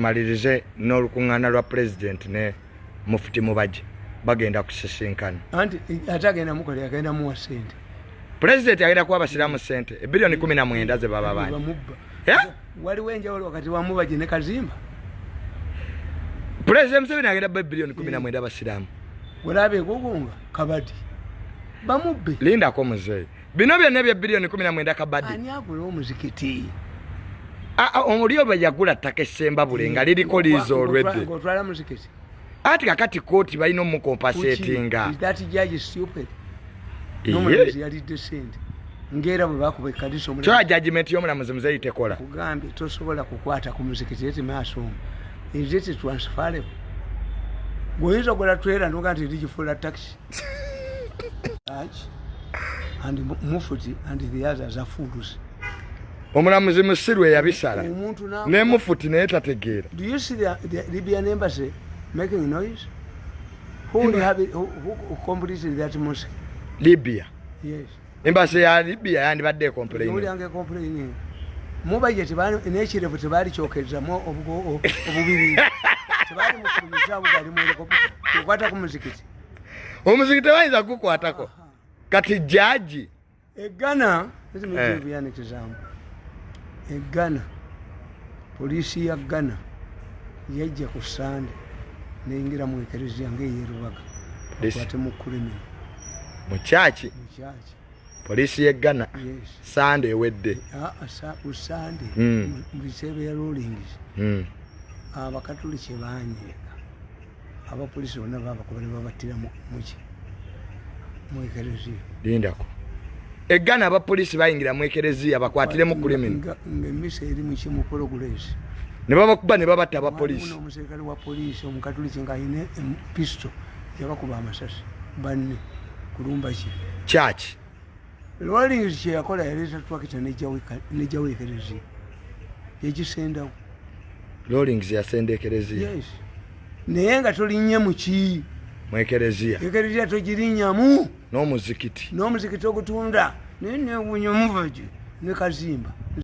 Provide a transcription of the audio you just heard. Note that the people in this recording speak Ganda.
Malirize n'olukuŋŋaana lwa Pulezidenti ne Mufuti Mubajje, bagenda kusisinkana. Anti ate agenda mukola, agenda muwa sente. Pulezidenti agenda kuwa abasiraamu sente ebiliyoni 19 ze baba bangi. Bamubba. Eh? Waliwo enjawulo wakati wa Mubajje ne Kazimba? Pulezidenti Museveni agenda kuba ebiliyoni 19 abasiraamu. Olaba egugunga kabadi bamubbe. Lindako muzeeyi, bino byonna ebya biliyoni 19 kabadi. Ani agula omuzikiti? Oli oba yagula ttaka essembabule nga liriko liizi olwedde. Ng'otwala muzikiti. Ati kakati kooti balina omucompensatinga. Is that judge stupid? N'omulamuzi yalidde sente ngaera bwe bakuba ekkanisa. Kyola judgment y'omulamuzi muzeeyi tekola. Kugambye tosobola kukwata ku muzikiti. Eti maaso omwo, is it transferable? Gweoyinza ogula trailer noga nti ndigifuula taxi? Judge and Mufuti and the others are fools. Omulamuzi musiru eyabisala. Omuntu ne Mufuti naye tategeera. Do you see the Libyan embassy making noise? Who have it, who completed that mosque? Libya? Yes. Embassy ya Libya yandibadde ecomplain. Owulyange complaining. Mubajje n'ekirevu tebaali kyokezamu obubiri. Tebaali mufulumiza bugali mu helicopter. Okwata ku muzikiti. Omuzikiti tebayinza kugukwatako. Kati jaji Eggana, let me Eh. give you an example. Eggana, poliisi ya Ghana yajja ku Sande neyingira mu ekereziya ng'eyerubaga Poliisi. akwate mu criminal. Mu kyaki? Mu kyaki. Poliisi y'e Ghana? Yes. Sande ewedde? Ku Sande mu biseera ya Rawlings. Abakatuliki banyiiga, abapoliisi bonna babakuba ne babattira muki, mu ekereziya. Lindako, eggana abapoliisi bayingira mu ekereziya bakwatiremu criminal? Ng'emisa eri muki, mu progress. Ne babakuba ne babatta abapoliisi? Omuserikale wa poliisi omukatuliki ng'alina pisto yabakuba amasasi banne kulumba ki? Kyaki. Rawlings kyeyakola, yaleeta twakita nejjawo ekereziya, yagisendawo. Rawlings yasenda ekereziya? Yes, naye nga tolinnye muki? Mu ekereziya. Ekereziya togirinnyamu. N'omuzikiti. N'omuzikiti ogutunda, naye newunya Omuvagi ne Kazimba.